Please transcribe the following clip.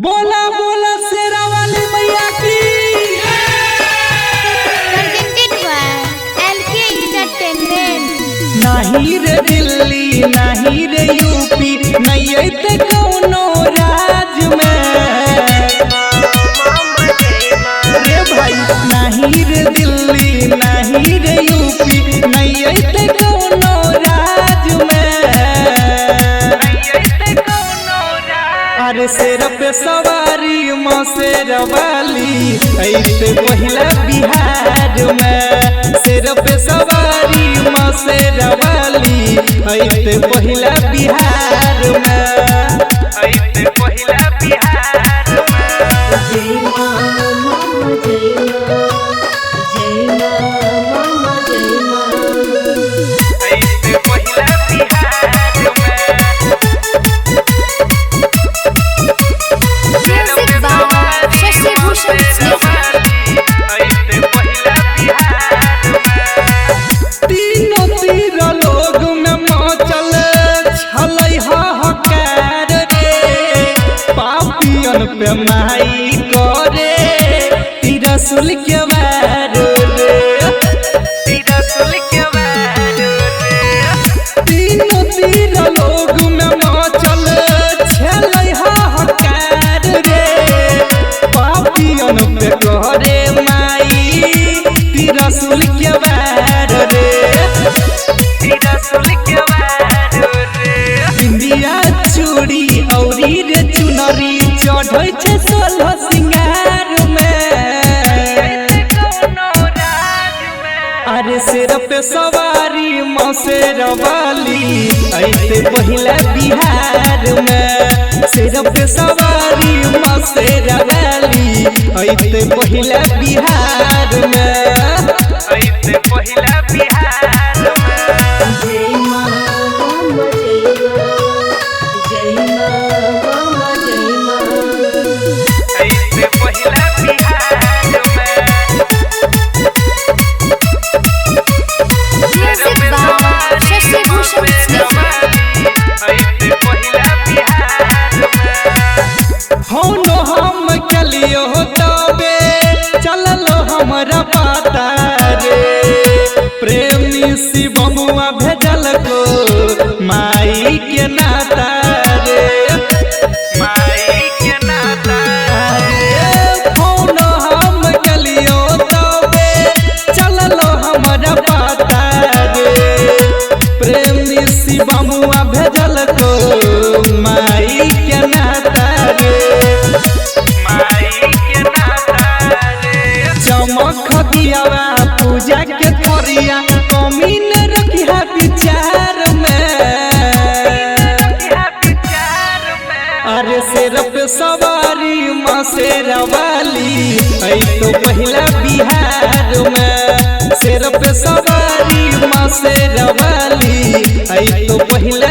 बोला बोला शेरा वाली मैया की। Presented by LK Entertainment. नाही रे दिल्ली नाही रे यूपी नहीं अइते कौनो राज में रे भाई। नाही रे दिल्ली नाही रे यूपी नहीं अइते कौनो राज में। अरे शेर पे सवारी माँ शेरवाली अइते पहिला बिहार में। शेर पे सवारी माँ शेरवाली अइते पहिला बिहार में। अइते पहिला बिहार में। जय मां मामा जय मां, जय मां मामा जय मां। अइते पहिला बिहार में। Music by Shashi Bhushan Sneha. तीनों तीर लोग में मचल छलै हाहाकार रे। पापियन पे माई करे तिरसुल के वार रे। तिरसुल के वार रे। तीनों तीर लोग में मचल छलै हाहाकार रे। पापियन पे करे माई तिरसुल के वार रे। बिंदिया चूड़ी औरी रे चुनरी चढ़ै छै सोलह सिंगार में। अरे शेर पे सवारी माँ शेरवाली अइते पहिला बिहार में। शेर पे सवारी माँ शेरवाली अइते पहिला बिहार में। अइते पहिला बिहार में। जय मां मामा जय मां, जय मां मामा जय मां। अइते पहिला बिहार में। Music by Shashi Bhushan Sneha. फोनो हम कलियो तबे चलल हमरा पता रे। प्रेमी शिवमुआ भेजल को माई के नाता रे। माई के नाता रे। फोनो हम कलियो तबे चलल हमरा पता रे। प्रेमी शिवमुआ भेजल को माई के नाता रे। चमक दियावा पूजा के थरिया कमी न रखिहा विचार में। अरे शेर पे सवारी माँ शेरवाली ऐ तो पहिला बिहार में। शेर पे सवारी माँ शेरवाली ऐ तो पहिला।